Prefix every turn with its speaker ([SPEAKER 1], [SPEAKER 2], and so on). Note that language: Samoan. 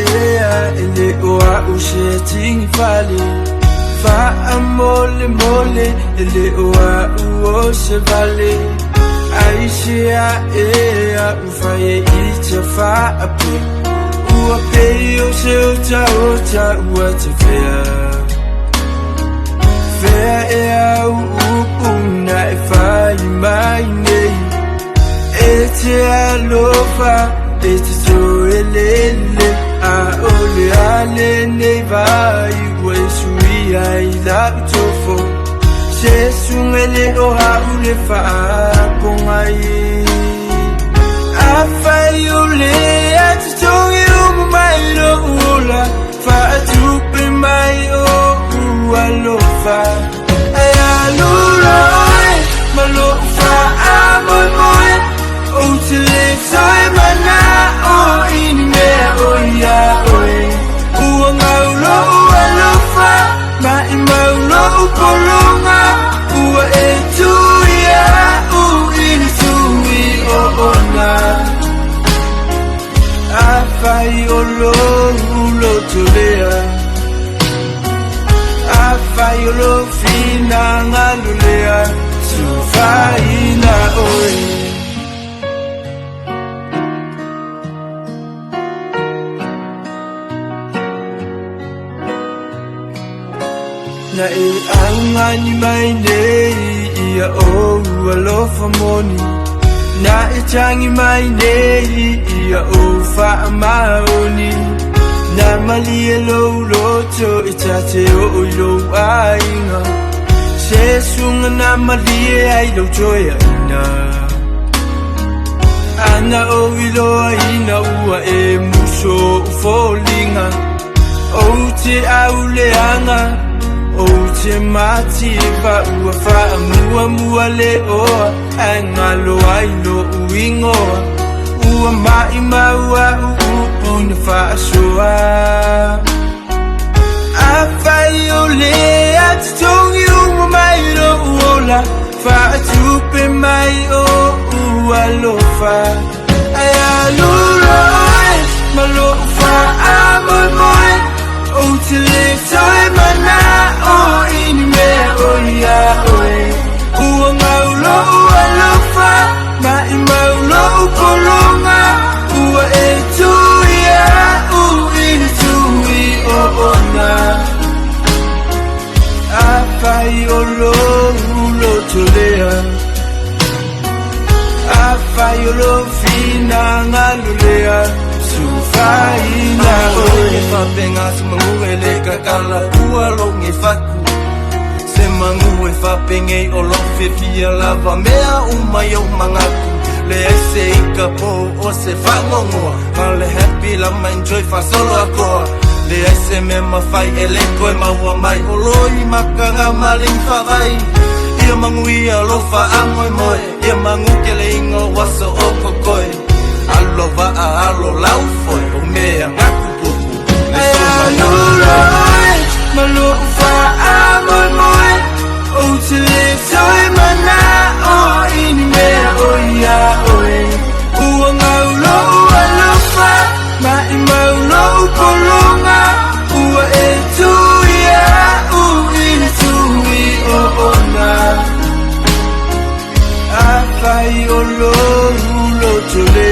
[SPEAKER 1] ea e le o au se tigi fale. Faamolemole e le o au o se vale. Ai se a ea u fai e i te faapea. Ua pei o se otaota ua tafea. Fea ea au upu na e fai mai nei. E te alofa, e te toelele, ʻAʻole a lenei vai ua e suia i lau tofo. Se suga e le o hāʻule faapogai. Afai o lea totogi uma mai loʻu ola, faatupe mai ou alofa. Ae alu loa ʻoe ma loʻu faamoemoe, ou te le toe manaʻo i ni mea ʻoi iā ʻoe. Ua gau loʻu alofa, maʻimau loʻu pologa, ua e tū iaʻu i le tui oona. Afai o lou loto lea, afai o lou finagalo lea, sufaina ʻoe. Na e augani mai nei ia ou alofa moni. Na e tagi mai nei ia ou faamaoni. Na malie lou loto e ta te oo i lou aiga. Se suga na malie ai lou toeaina. Ana ou iloaina ua e muso ou foliga. Ou te auleaga, ou te mativa ua faamuamua le oa ae galo ai loʻu igoa. Ua maʻimau aʻu upu na faasoa. Afai o lea totogi uma mai loʻu ola, faatupe mai ou alofa. Ae alu loa ʻoe ma loʻu faamoemoe, ou te le toe manaʻo i ni mea ʻoi iā ʻoe. Ua gau loʻu alofa, maʻimau loʻu pologa, ua e tū iaʻu i le tui oona. Afai o lou loto lea, afai o lou finagalo lea, sufaina ʻoe.
[SPEAKER 2] E faapega se magu e le kakala ua loge fatu. Se magu e faapegei o lo fiafia lava mea uma i ou manatu. Leai se ika po o se faagogoa, ma le happy lama enjoy faasolo atoa. Leai se mea mafai e le toe maua mai o loi makaga ma le faavai. Ia magu ia lo faamoemoe, ia magu keleiga o aso o kokoe. Alo vaa alo lau foe o mea gaku pupu le
[SPEAKER 1] Ae alu loa ʻoe ma loʻu faamoemoe, ou te le toe manaʻo i ni mea ʻoi iā ʻoe. Ua gau loʻu alofa, maʻimau loʻu pologa, ua e tū iaʻu i le tui oona. Afai o lou loto lea.